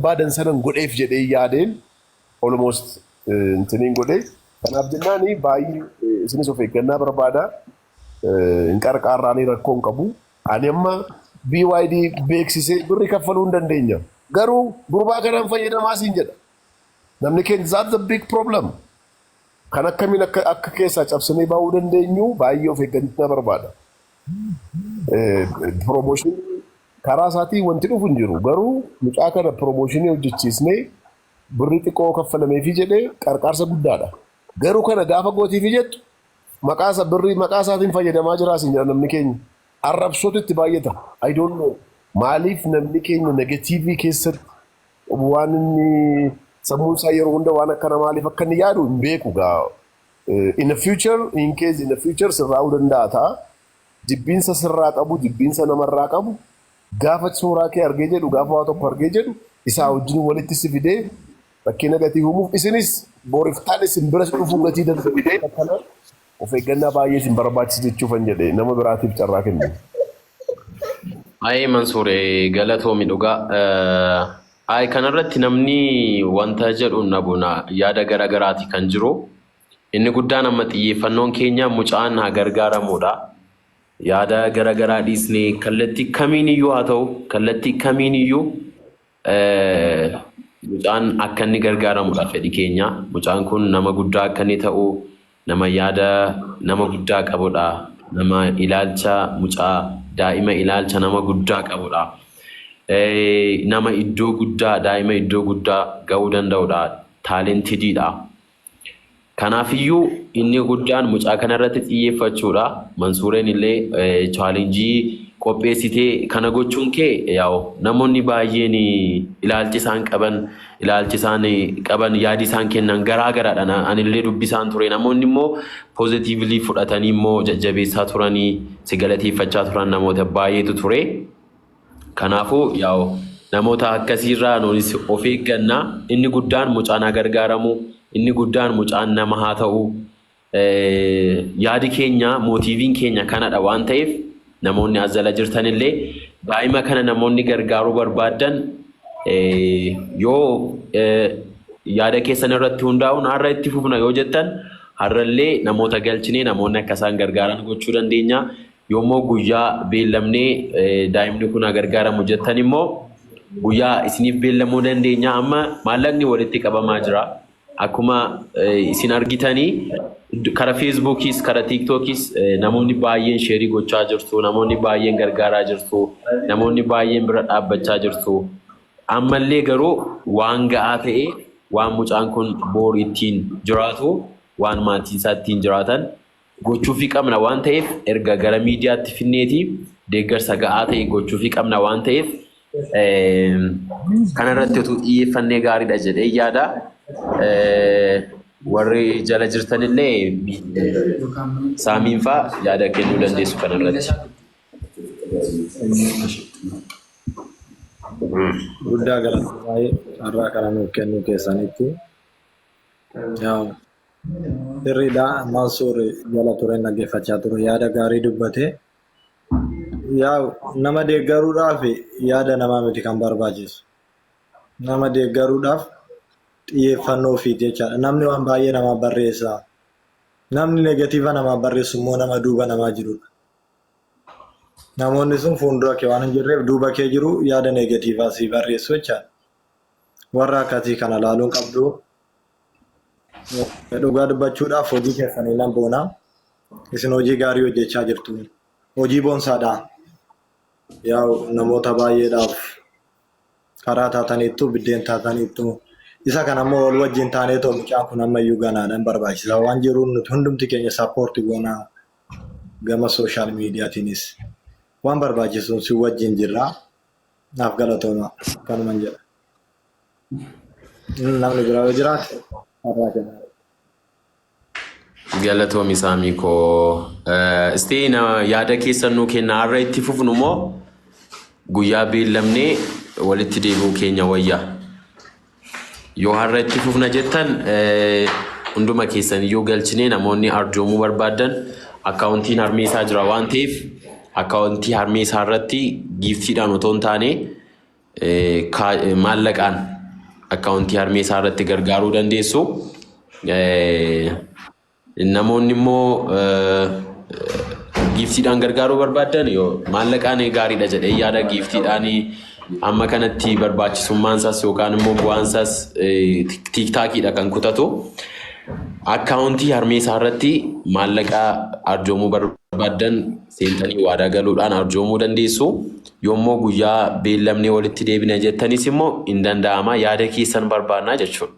barbaadan sanan godheef jedhee yaadeen almost intiniin godhe. Kanaaf jennaani baay'ee isinis of eeggannaa barbaada. Hin qarqaarraanii rakkoo hin qabu. Ani amma BYD beeksisee birri kaffaluu hin dandeenya. Garuu gurbaa kanaan fayyadamaa siin jedha. Namni keenya, that's the big problem. Kan akkamiin akka keessaa cabsinee ba'uu dandeenyu baay'ee of eeggannaa barbaada. Promotion karaa isaatii wanti dhufu hin jiru. Garuu mucaa kana promotion hojjechiisnee birri xiqqoo kaffalameefii jedhee qarqaarsa guddaadha. Garuu kana gaafa gootiifi jettu maqaa isa birrii maqaa isaatiin fayyadamaa jira siin jedha namni keenya. Arrabsootu itti baay'ata. I don't know. Maaliif namni keenya negative keessatti waan inni sammuun isaa yeroo hunda waan akkana maaliif akka inni yaadu hin beeku gaa. In the future, in case in the future sirraa'uu danda'a ta'a. Jibbiinsa sirraa qabu, jibbiinsa namarraa qabu, gaafa suuraa kee argee jedhu, gaafa waa tokko argee jedhu, isaa wajjin walitti si fidee rakkina gatii uumuuf isinis booriftaan isin bira dhufuu gatii danda'u akkana of eeggannaa baay'ee isin barbaachisa jechuufan jedhe nama biraatiif carraa kennu. Ayee Mansuur, galatoomi dhugaa. Ayi, kanarratti namni wanta jedhu nabuna yaada garagaraati kan jiru. Inni guddaan amma xiyyeeffannoon keenya mucaan haa gargaaramudha. Yaada garagaraa dhiisnee kallattii kamiin iyyuu haa ta'u, kallattii kamiin iyyuu mucaan akka inni gargaaramudha fedhi keenya. Mucaan kun nama guddaa akka inni ta'u, nama yaada nama guddaa qabudha. Nama ilaalcha mucaa daa'ima ilaalcha nama guddaa qabudha. Nama iddoo guddaa, daa'ima iddoo guddaa ga'uu danda'udha. Talented iidha. Kanaafiyyuu inni guddaan mucaa kanarratti xiyyeeffachuudha. Mansuureen illee challenge qopheessitee kana gochuun kee yaa'u namoonni baay'een ilaalchi isaan qaban, yaadi isaan kennan garaa garaadha. Anillee dubbisaan ture. Namoonni immoo positively fudhatanii immoo jajjabeessaa turanii si galateeffachaa turan namoota baay'eetu ture. Kanaafuu yaa'u namoota akkasiirraa nunis of eeggannaa. Inni guddaan mucaan haa gargaaramu. Inni guddaan mucaan nama haa ta'u. Yaadi keenya, motive iin keenya kanadha waan ta'eef, namoonni as jala jirtanillee daa'ima kana namoonni gargaaruu barbaaddan yoo yaada keessan irratti hundaa'uun har'a itti fufna yoo jettan, har'allee namoota galchinee namoonni akka isaan gargaaran gochuu dandeenya. Yoommoo guyyaa beellamnee daa'imni kun haa gargaaramu jettan immoo guyyaa isiniif beellamuu dandeenya. Amma maallaqni walitti qabamaa jira. Akkuma isin argitanii karaa Feesbuukiis karaa Tiiktookis namoonni baay'een share gochaa jirtu, namoonni baay'een gargaaraa jirtu, namoonni baay'een bira dhaabbachaa jirtu. Ammallee garuu waan ga'aa ta'e, waan mucaan kun boor ittiin jiraatu, waan maatiin isaa ittiin jiraatan gochuufii qabna waan ta'eef, erga gara miidiyaatti finneeti deeggarsa ga'aa ta'e gochuufii qabna waan ta'eef, kanarratti utuu xiyyeeffannee gaariidha jedhee yaada. Warri jala jirtanillee saamiin fa'aa yaada kennuu dandeessu kanarratti. Guddaa galata baay'ee carraa kana nuuf kennuu keessanitti. Sirriidha, Mansuur jala tureen dhaggeeffachaa ture, yaada gaarii dubbate. Yaa nama deeggaruudhaaf yaada namaa miti kan barbaachisu. Nama deeggaruudhaaf xiyyeeffannoo ofiiti jechaadha. Namni waan baay'ee namaa barreessa. Namni negative namaa barreessu immoo nama duuba namaa jirudha. Namoonni sun fuuldura kee waan hin jirreef duuba kee jiru, yaada negative sii barreessu jechaadha. Warra akkasii kana laaluun qabdu. Dhugaa dubbachuudhaaf hojii keessanii nan boona. Isin hojii gaarii hojjechaa jirtu. Hojii boonsaadha. Yaa'u namoota baay'eedhaaf karaa taataniittu, biddeen taataniittu. Isa kana immoo wal wajjin taaneetoo mucaan kun ammayyuu ganaadhaan barbaachisa. Waan jiruun nuti hundumti keenya support goonaa, gama social media tiinis. Waan barbaachisuun si wajjin jirra. Naaf galatooma, kanuman jedha. Namni biraa yoo jiraate carraa kenna. Galatoomi saamii koo. Istee yaada keessan nuu kenna. Har'a itti fufnu moo guyyaa beellamnee walitti deebi'uu keenya wayya? Yoo har'a itti fufna jettan, hunduma keessan iyyuu galchinee namoonni arjoomuu barbaaddan account iin harmee isaa jira waan ta'eef, account harmee isaa irratti gift iidhaan otoo hin taane Maallaqaan akkaawuntii harmee isaa irratti gargaaruu dandeessu. Namoonni immoo giiftiidhaan gargaaruu barbaadan, yoo maallaqaan gaariidha jedhee yaada, giiftiidhaan amma kanatti barbaachisummaan isaas yookaan immoo bu'aan isaas TikTokiidha kan kutatu. Akkaawuntii harmee isaa irratti maallaqa arjoomuu barbaadan seentanii waadaa galuudhaan arjoomuu dandeessu. Yommuu guyyaa beellamnee walitti deebina jettanis immoo hin danda'ama, yaada keessan barbaannaa jechuudha.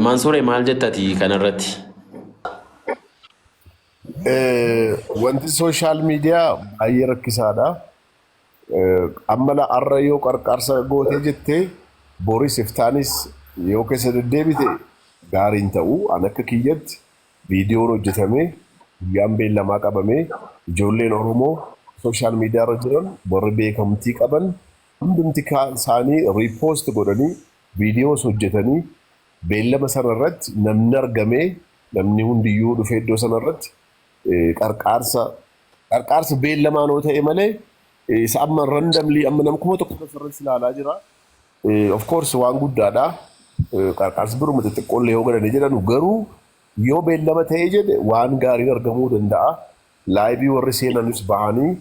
Mansuuree, maal jettati kanarratti? Wanti social media baay'ee rakkisaadha. Amma har'a yoo qarqaarsa gootee jettee, boris iftaanis yoo keessa deddeebite gaarii hin ta'u. An akka kiyyatti viidiyoon hojjetamee, guyyaan beellamaa qabamee, ijoolleen Oromoo social media irra jiran warri beekamtii qaban hundumti isaanii repost godhanii, viidiyoos hojjetanii, beellama sana irratti namni argamee, namni hundiyyuu dhufee iddoo sana irratti qarqaarsa beellamaan yoo ta'e malee, isa amma randomly amma nama 1000 irratti ilaalaa jira. Of course waan guddaadha. Qarqaarsi biruma xixiqqoollee yoo godhanii jedhanu, garuu yoo beellama ta'ee jedhe waan gaariin argamuu danda'a. Live warri seenanis bahanii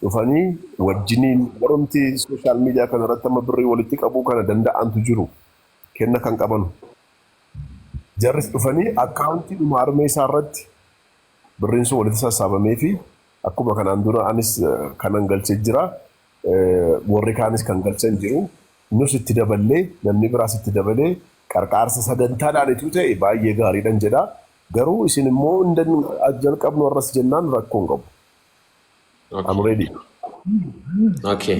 dhufanii wajjiniin warumti social media kana irratti amma birrii walitti qabuu kana danda'antu jiru. Kenna kan qabanu. Jarris dhufanii akkaawuntii dhuma harmee isaa irratti birriin sun walitti sassaabamee fi akkuma kanaan dura anis kanan galchee jira. Warri kaanis kan galchan jiru. Nus itti daballee, namni biraas itti dabalee, qarqaarsa sagantaadhaan ituu ta'e baay'ee gaariidhan jedha. Garuu isin immoo jalqabnu har'as jennaan rakkoo hin qabu. I'm ready. Okay.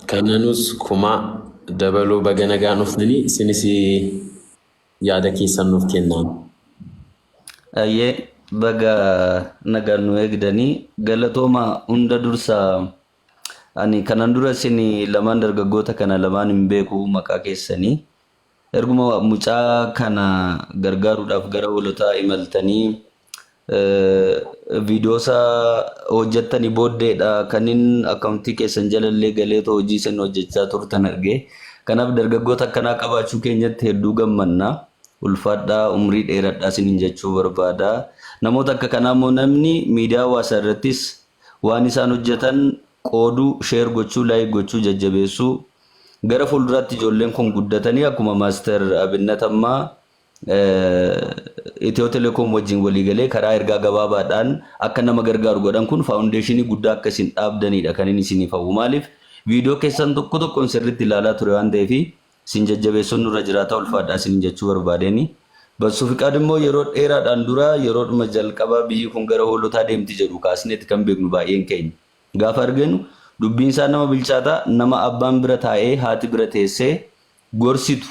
Kananus kuma dabaluu, baga nagaan dhuftanii, isinis yaada keessan nuuf kennaa. Ayyee, baga nagaan nu eegdanii, galatooma. Hunda dursa ani kanan dura isin lamaan, dargaggoota kana lamaan hin beeku maqaa keessanii. Erguma mucaa kana gargaaruudhaaf gara hoolotaa imaltanii viidiyoosaa hojjettanii booddeedha kanin akkaawuntii keessan jalallee galeetoo hojii isin hojjechaa turtan arge. Kanaaf dargaggoota akkanaa qabaachuu keenyatti hedduu gammanna. Ulfaadhaa, umrii dheeradhaa isiniin jechuu barbaada. Namoota akka kanaa immoo namni miidiyaa hawaasaa irrattis waan isaan hojjetan qooduu, share gochuu, like gochuu, jajjabeessuu, gara fuulduraatti ijoolleen kun guddatanii akkuma Master Abinnat ammaa Itiyoo Telekoom wajjin waliigalee karaa ergaa gabaabaadhaan akka nama gargaaru godhan kun foundation guddaa akka isin dhaabdanidha kan inni isiniif hawwu. Maaliif, viidiyoo keessan tokko tokkoon sirriitti ilaalaa ture waan ta'eef, isin jajjabeessuun nurra jiraata, ulfaadhaa isiniin jechuu barbaadeen. Bassuu Fiqaad immoo yeroo dheeraadhaan dura, yeroodhuma jalqabaa biyyi kun gara hoolotaa deemti jedhu kaasneeti kan beeknu baay'een keenya. Gaafa arginu dubbiin isaa nama bilchaataa, nama abbaan bira taa'ee, haati bira teessee gorsitu,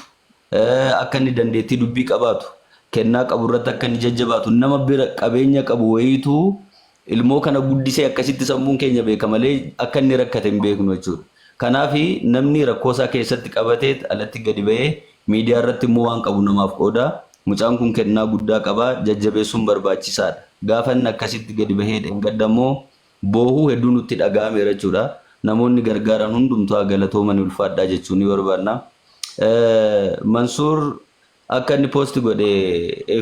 akka inni dandeettii dubbii qabaatu, kennaa qabu irratti akka inni jajjabaatu, nama bira qabeenya qabu wayiitu ilmoo kana guddisee akkasitti sammuun keenya beeka malee akka inni rakkate hin beeknu jechuudha. Kanaaf namni rakkoo isaa keessatti qabatee alatti gadi ba'ee miidiyaa irratti immoo waan qabu namaaf qooda. Mucaan kun kennaa guddaa qaba, jajjabeessuun barbaachisaadha. Gaafa inni akkasitti gadi bahee dheengadda immoo boohuu hedduu nutti dhaga'ameera jechuudha. Namoonni gargaaran hundumtuu haa galatoomanii, ulfaadhaa jechuu ni barbaadna. Mansuur akka inni post godhe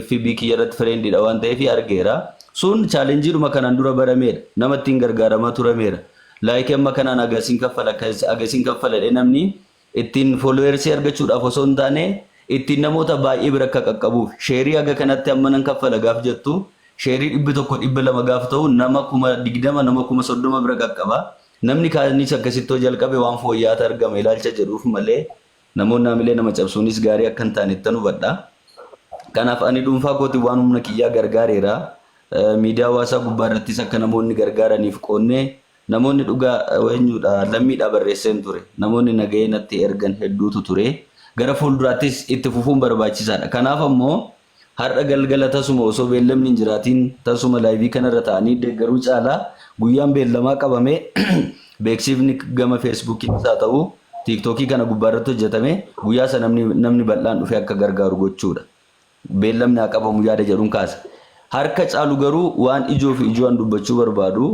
FB kiyya irratti friendiidha waan ta'eef argeera. Sun challengeiidhuma kanaan dura barameedha. Nama ittiin gargaaramaa turameera. Like amma kanaan agasiin kaffala, agasiin kaffaladhe, namni ittiin followersii argachuudhaaf osoo hin taane, ittiin namoota baay'ee bira akka qaqqabuuf, share haga kanatti amma nan kaffala gaaf jettu, share 100, 200 gaaf ta'u, nama 20,000, nama 30,000 bira qaqqaba. Namni kaanis akkasitti hoo jalqabe waan fooyya'aatu argama ilaalcha jedhuuf malee, namoonni haamilee nama cabsuunis gaarii akka hin taane ittan hubadha. Kanaaf ani dhuunfaa kootiin waan humna kiyyaa gargaareera. Miidiyaa hawaasaa gubbaa irrattis akka namoonni gargaaraniif qoonnee, namoonni dhugaa eenyudha lammiidhaa barreesseen ture. Namoonni nagahee natti ergan hedduutu ture. Gara fuulduraattis itti fufuun barbaachisaadha. Kanaaf ammoo har'a galgala tasuma osoo beellamni hin jiraatiin tasuma live kanarra ta'anii deeggaruu caalaa, guyyaan beellamaa qabamee, beeksifni gama Facebookiinis haa ta'u TikTokii kana gubbaa irratti hojjetame, guyyaa sana namni bal'aan dhufee akka gargaaru gochuudha. Beellamni haa qabamu yaada jedhuun kaasa. Harka caalu garuu waan ijoo fi ijoo an dubbachuu barbaadu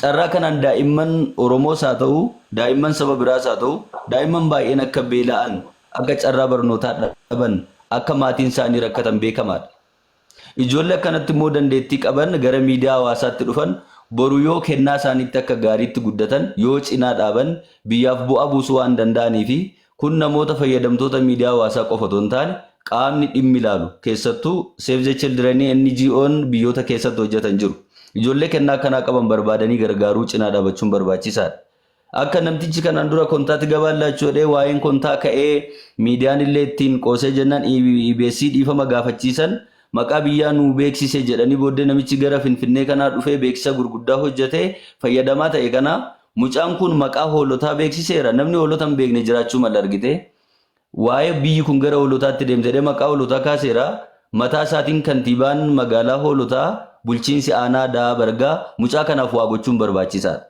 Carraa kanaan daa'imman Oromoos haa ta'u, daa'imman saba biraas haa ta'u, daa'imman baay'een akka beela'an, akka carraa barnootaa dhaban, akka maatiin isaanii rakkatan beekamaadha. Ijoollee akkanatti immoo dandeettii qaban gara miidiyaa hawaasaatti dhufan boru yoo kennaa isaaniitti akka gaariitti guddatan yoo cinaa dhaaban biyyaaf bu'aa buusuu waan danda'anii fi kun namoota fayyadamtoota miidiyaa hawaasaa qofa otoo hin taane qaamni dhimmi ilaalu keessattuu Save the Children NGO'n biyyoota keessatti hojjetan jiru. Ijoollee kennaa akkanaa qaban barbaadanii gargaaruu cinaa dhaabachuun barbaachisaadha. Akka namtichi kanaan dura kontaatti gabaallachuu jedhee waa'een kontaa ka'ee miidiyaan illee ittiin qoosee jennaan EBS dhiifama gaafachiisan maqaa biyyaa nuu beeksise jedhanii booddee namichi gara Finfinnee kanaa dhufee beeksisa gurguddaa hojjetee fayyadamaa ta'e kana mucaan kun maqaa hoolotaa beeksiseera. Namni hoolota hin beekne jiraachuu mala argite. Waa'ee biyyi kun gara hoolotaatti deemte jedhee maqaa hoolotaa kaaseera. Mataa isaatiin kantiibaan magaalaa hoolotaa bulchiinsi aanaa Da'aa Bargaa mucaa kanaaf waa gochuun barbaachisaadha.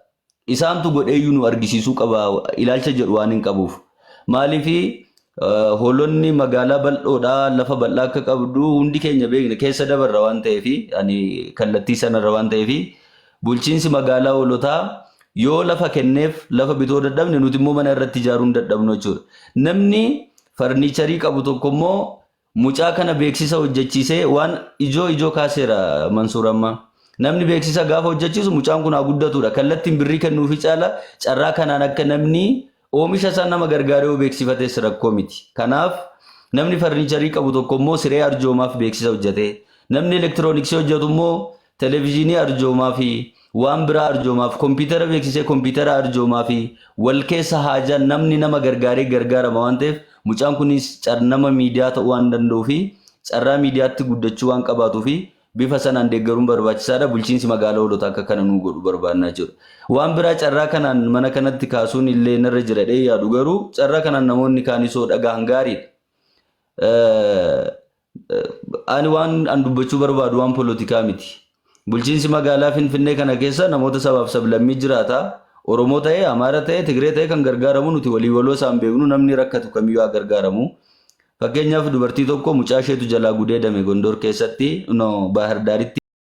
Isaantu godheeyyuu nu argisiisuu qaba ilaalcha jedhu waan hin qabuuf. Maaliif hoolonni magaalaa bal'oodhaa lafa bal'aa akka qabdu hundi keenya beekna keessa dabarra waan ta'eef ani kallattii sanarra waan ta'eef bulchiinsi magaalaa hoolotaa yoo lafa kenneef lafa bitoo dadhabne nuti immoo mana irratti ijaaruu hin dadhabnu jechuudha. Namni farniicharii qabu tokko immoo mucaa kana beeksisa hojjechiisee waan ijoo ijoo kaaseera Mansuur amma. Namni beeksisa gaafa hojjechiisu mucaan kun haa guddatudha. Kallattiin birrii kennuufi caala carraa kanaan akka namni oomisha isaa nama gargaaree yoo beeksifates rakkoo miti. Kanaaf namni farniicharii qabu tokko immoo siree arjoomaaf beeksisa hojjete. Namni elektirooniksii hojjetu immoo televezyiinii arjoomaa fi waan biraa arjoomaaf kompiitara beeksisee kompiitara arjoomaa fi wal keessa haajaa namni nama gargaaree gargaarama waan ta'eef mucaan kunis nama miidiyaa ta'uu waan danda'uu fi carraa miidiyaatti guddachuu waan qabaatuu fi bifa sanaan deeggaruun barbaachisaadha. Bulchiinsi magaalaa hoolotaa akka kana nuu godhu barbaannaa jiru. Waan biraa carraa kanaan mana kanatti kaasuun illee narra jira jedhee yaadu garuu carraa kanaan namoonni kaanisoo dhagahan gaariidha. Ani waan an dubbachuu barbaadu waan polotikaa miti. Bulchiinsi magaalaa Finfinnee kana keessa namoota sabaaf sablammii jiraata. Oromoo ta'ee, Amaara ta'ee, Tigree ta'ee kan gargaaramu nuti walii waloo isaan beeknu namni rakkatu kamiyyuu haa gargaaramu. Fakkeenyaaf dubartii tokko mucaa isheetu jalaa gudeedame Gondor keessatti no Baahir Daaritti.